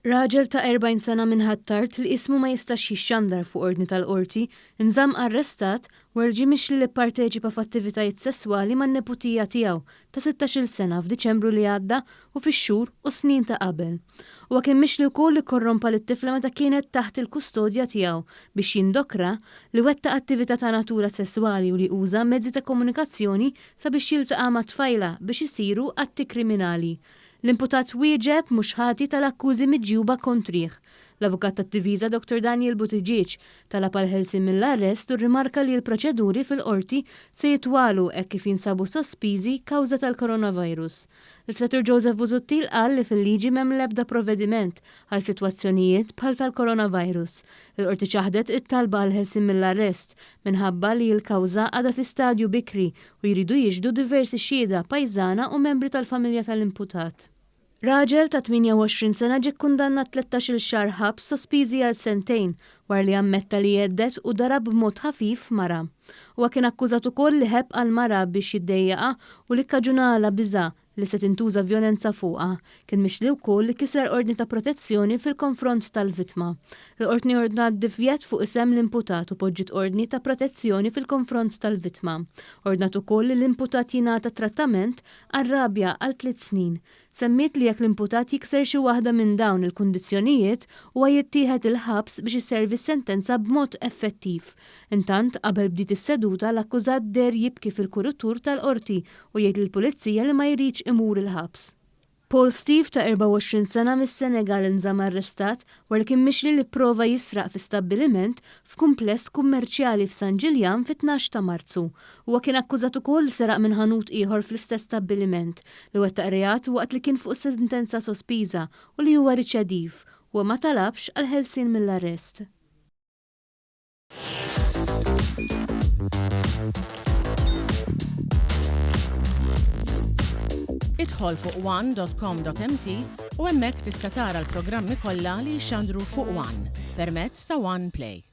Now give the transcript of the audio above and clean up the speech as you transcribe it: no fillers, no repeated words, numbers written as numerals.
Raġel ta' 40 sena minn Ħ'Attard li ismu ma jistax jixxandar fuq ordni tal-Qorti nżamm arrestat wara li ġie mixli li pparteċipa f'attivitajiet sesswali man-neputija tiegħu ta' sittax-il sena f'Diċembru li għadda u fix-xhur u s-snin ta' qabel. Huwa kien mixli wkoll li kkorrompa lit-tifla meta kienet taħt il-kustodja tiegħu biex jindokra li wettaq attività ta' natura sesswali u li uża mezzi ta' komunikazzjoni sabiex jiltaqa' mat-tfajla biex isiru atti kriminali. L-imputat wieġeb mhux ħati tal-akkużi miġjuba kontrih. L-avukat tad-difiża Dottor Daniel Buttigieg talab għall-ħelsien mill-arrest u rrimarka li l-proċeduri fil-Qorti se jitwalu hekk kif jinsabu sospiżi kawża tal-coronavirus. L-Ispettur Joseph Busuttil qal li fil-liġi m'hemm l-ebda provvediment għal sitwazzjonijiet bħal tal-coronavirus. Il-Qorti ċaħdet it-talba għall-ħelsien mill-arrest minħabba li l-kawża għadha fi stadju bikri u jridu jixhdu diversi xhieda, pajżana u membri tal-familja tal-imputat. Raġel ta' 28 sena ġie kkundannat 13-il xahar ħabs sospiżi għal sentejn wara li ammetta li hedded u darab b'mod ħafif mara. Huwa kien akkużat ukoll li ħebb għal mara biex jiddejjaqha u li kkaġunalha biża' li se tintuża vjolenza fuqha. Kien mixli wkoll li kiser ordni ta' protezzjoni fil-konfront tal-vittma. Il-Qortni ordnat divjett fuq isem l-imputat u poġġiet ordni ta' protezzjoni fil-konfront tal-vittma. Ordnat ukoll li l-imputat jingħata trattament għar-rabja għal tliet snin. Semmiet li jekk l-imputat jikser xi waħda minn dawn il-kundizzjonijiet, huwa jittieħed il-ħabs biex iservi s-sentenza b'mod effettiv. Intant, qabel bdiet is-seduta, l-akkużat deher jibki fil-kurutur tal-Qorti u jgħid lill-Pulizija li ma jridx imur il-ħabs. Paul Steve ta' 24 sena mis-Senegal inżamm arrestat wara li kien mixli li pprova jisraq fi stabbiliment f'kumpless kummerċjali f'San Ġiljan fit-tnax ta' Marzu. Huwa kien akkużat ukoll li seraq minn ħanut ieħor fl-istess stabbiliment, li wettaq reat waqt li kien fuq sentenza sospiża u li huwa riċediv. Huwa ma talabx għall-ħelsien mill-arrest. Idħol fuq one.com.mt u hemmhekk tista' tara l-programmi kollha li jixxandru fuq One permezz ta' One Play.